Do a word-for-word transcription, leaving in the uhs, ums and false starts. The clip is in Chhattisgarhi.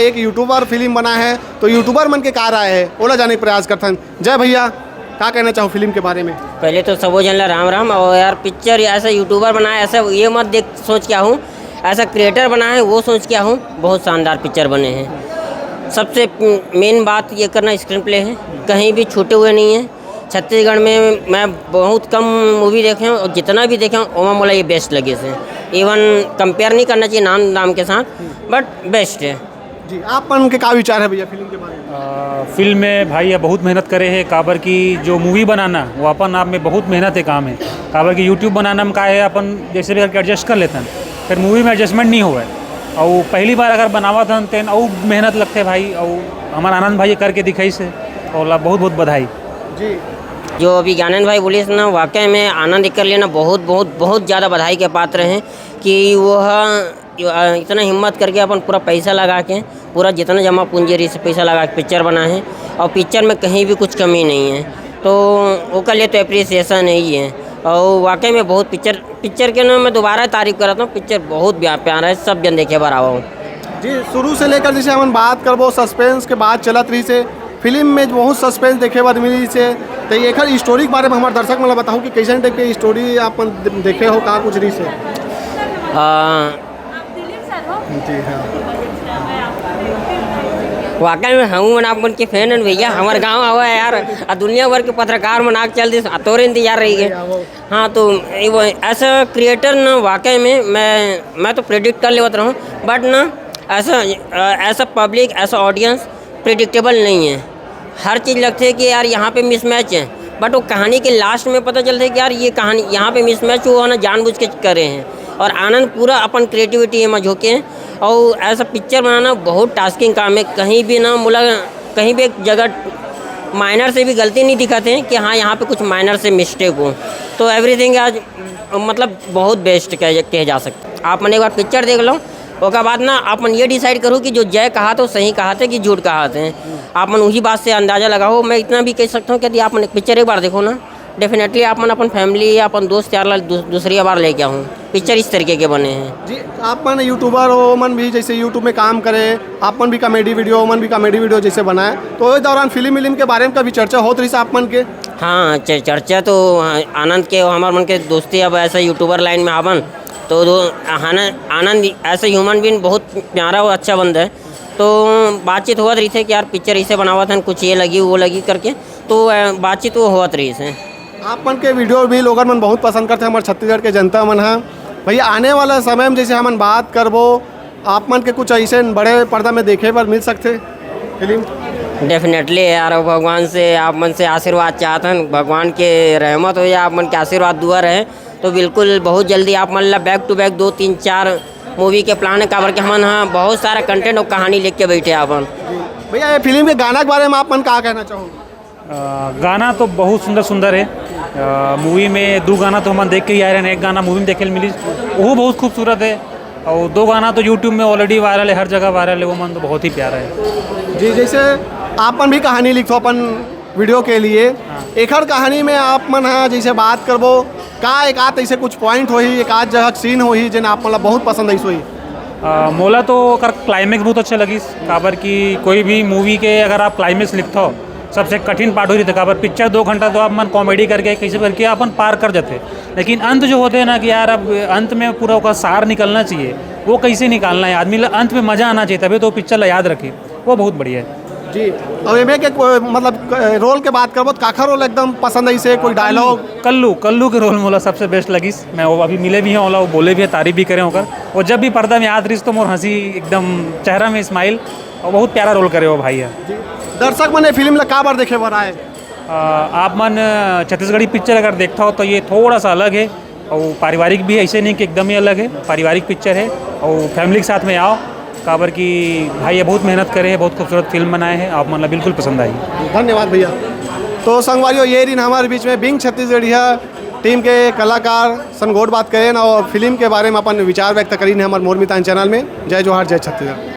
एक YouTuber फिल्म बना है, तो YouTuber मन के का राय है, ओला जाने के प्रयास करथन। जय भैया, का कहना चाहो फिल्म के बारे में? पहले तो सबो झन ला राम राम। और यार, पिक्चर ऐसा YouTuber बना है, ऐसा ये मत देख सोच के आहूँ, ऐसा क्रिएटर बना है, वो सोच के आहूँ। बहुत शानदार पिक्चर बने हैं। सबसे मेन बात ये करना स्क्रीन प्ले है, कहीं भी छूटे हुए नहीं है। छत्तीसगढ़ में मैं बहुत कम मूवी देखे हूँ, और जितना भी देखे हूँ, ओमा मोला ये बेस्ट लगे से। इवन कंपेयर नहीं करना चाहिए नाम नाम के साथ, बट बेस्ट है। जी, आप मन के का विचार है भैया फिल्म के बारे में? आ, फिल्म में भाई ये बहुत मेहनत करे है, काबर की जो मूवी बनाना वो अपन आप में बहुत मेहनत है, काम है। काबर की YouTube बनाना में का है, अपन जैसे भी करके एडजस्ट कर लेथन, फिर मूवी में एडजस्टमेंट नहीं होवे। और पहली बार अगर बनावत हन तेन अउ मेहनत लगथे भाई, और हमार आनंद भाई ये करके दिखाइस है, और ला बहुत बहुत बधाई। जी, जो अभी ज्ञानंद भाई बोलिस ना, वाकई में आनंद एकर लिए ना बहुत बहुत बहुत ज़्यादा बधाई के पात्र हैं कि वो ह-, इतना हिम्मत करके अपन पूरा पैसा लगा के, पूरा जितना जमा पूंजी रही से पैसा लगा के पिक्चर बना है, और पिक्चर में कहीं भी कुछ कमी नहीं है, तो ओकर लिए तो अप्रिसिएशन ही है। और वाकई में बहुत पिक्चर, पिक्चर के ना मैं दोबारा तारीफ करत हूँ, पिक्चर बहुत प्या-, प्यारा है, सब जन देखे बर आवो। जी, शुरू से लेकर जैसे हमन बात करबो, सस्पेंस के बात चलत रही से, फिल्म में बहुत सस्पेंस देखे बर मिली से, तो एकर स्टोरी के बारे में हमारे दर्शक मन ला बताओ कि कैसन टाइप के स्टोरी आप मन देखे हो, का कुछ रही से? आ, जी हाँ। वाकई में हम मन आप मन के फैन हन भैया, हमारे गांव आवा है यार, आ दुनिया भर के पत्रकार मन आके चल दिस, आ तोरे इंतजार रही है। हाँ, तो ये वो ऐसा क्रिएटर ना वाकई में मैं, मैं तो प्रेडिक्ट कर लेवत रहूँ, बट ना ऐसा, अ, ऐसा पब्लिक, ऐसा ऑडियंस प्रेडिक्टेबल नहीं है। हर चीज़ लगते है कि यार यहाँ पे मिसमैच है, बट वो कहानी के लास्ट में पता चलता है कि यार ये कहानी यहाँ पे मिसमैच हुआ ना, जानबूझ के करे हैं। और आनंद पूरा अपन क्रिएटिविटी में झोंके हैं। और ऐसा पिक्चर बनाना बहुत टास्किंग काम है। कहीं भी ना मुला, कहीं भी एक जगह माइनर से भी गलती नहीं दिखाते हैं कि हाँ यहाँ पे कुछ माइनर से मिस्टेक हो। तो एवरीथिंग आज मतलब बहुत बेस्ट कह, कहे जा सकता है। आप मन एक बार पिक्चर देख लो, ओकर बाद ना आप मन ये डिसाइड करो कि जो जय कहा तो सही कहा थे कि झूठ कहा थे। आप मन वही बात से अंदाज़ा लगाओ। मैं इतना भी कह सकता हूँ कि यदि आप मन पिक्चर एक बार देखो ना, डेफिनेटली आप मन अपन फैमिली या अपन दोस्त यार ला दू-, दूसरी बार लेके आओ। पिक्चर इस तरीके के बने हैं। जी, आप मन यूट्यूबर हो, मन भी जैसे YouTube में काम करे, आप मन भी कॉमेडी वीडियो, मन भी कॉमेडी वीडियो जैसे बनाए, तो इस दौरान फिल्म विल्म के बारे में कभी चर्चा होत रही आप मन के? हाँ, च-, चर्चा तो, हाँ, आनंद के, हमार मन के दोस्ती अब ऐसा यूट्यूबर लाइन में आवन, तो दो, आनंद, आनंद ऐसे ह्यूमन बीइंग बहुत प्यारा और अच्छा बंदा है। तो बातचीत होवत रहिथे कि यार पिक्चर इसे बनावत हन, कुछ ये लगी, वो लगी करके, तो, अ, बातचीत वो होवत रहिस है। आप मन के वीडियो भी लोगन मन बहुत पसंद करथे, हमर छत्तीसगढ़ के जनता मन ह। भैया, आने वाला समय में जैसे हमन बात करबो, आप मन के कुछ ऐसे बड़े पर्दा में देखे बर मिल सकथे फिल्म? डेफिनेटली यार, भगवान से, आप मन से आशीर्वाद चाहत हन, भगवान के रहमत हो या आप मन के आशीर्वाद दुआ रहे, तो बिल्कुल बहुत जल्दी आप मन ला बैक टू बैक दो, तीन, चार मूवी के प्लान है, काबर के हमन ह बहुत सारा कंटेंट और कहानी लेके बैठे आपन। भैया, ये फिल्म के गाना के बारे में आप मन का कहना चाहोगे? अ, गाना तो बहुत सुंदर सुंदर है। अ, मूवी में दो गाना तो हमन देख के ही आए रहे, एक गाना मूवी में देखे मिली, वो बहुत खूबसूरत है। और दो गाना तो YouTube में ऑलरेडी वायरल है, हर जगह वायरल है, वो मन तो बहुत ही प्यारा है। जी, जैसे आप मन भी कहानी लिखथो अपन वीडियो के लिए, हाँ। एखर कहानी में आप मन ह जैसे बात करबो, का एक आध ऐसे कुछ पॉइंट होही, एक आध जगह सीन होही जेन आप मन ला बहुत पसंद आइस होही? अ, मोला तो ओकर क्लाइमेक्स बहुत अच्छा लगिस, काबर कि कोई भी मूवी के अगर आप क्लाइमेक्स लिखथो, सबसे कठिन पार्ट हो रही, काबर पिक्चर दो घंटा तो आप मन कॉमेडी करके कैसे करके अपन पार कर जाते, लेकिन अंत जो होते हैं ना कि यार अब अंत में पूरा ओकर सार निकलना चाहिए, वो कैसे निकालना है, आदमी ला अंत में मजा आना चाहिए, तभी तो पिक्चर ला याद रखे, वो बहुत बढ़िया है। जी, अब एमे के को-, मतलब, क-, रोल के बात करबो तो काखर रोल एकदम पसंद आइस हे, कोई डायलॉग? कल्लू, कल्लू के रोल मोला सबसे बेस्ट लगिस। मैं वो अभी मिले भी हैं, ओला वो बोले भी हैं, तारीफ भी करे ओकर। वो जब भी पर्दा में आत रहिस तो मोर हंसी एकदम चेहरा में स्माइल, और बहुत प्यारा रोल करे वो भाई है। जी, दर्शक मन ये फिल्म ला का बार देखे बर आए? अ, आप मन, अ, छत्तीसगढ़ी पिक्चर अगर देखता हो तो ये थोड़ा सा अलग है, और पारिवारिक भी ऐसे नहीं कि एकदम ही अलग है, पारिवारिक पिक्चर है और फैमिली के साथ में आओ, काबर कि भाई ये बहुत मेहनत करे हैं, बहुत खूबसूरत फिल्म बनाए हैं, आप मन ला बिल्कुल पसंद आई। धन्यवाद भैया। तो संगवारियों, ये रहिन हमारे बीच में बिंग छत्तीसगढ़िया टीम के कलाकार सन गोठ बात करेन और फिल्म के बारे में अपन विचार व्यक्त करिन हमारे मोर मितान चैनल में। जय जोहार, जय छत्तीसगढ़।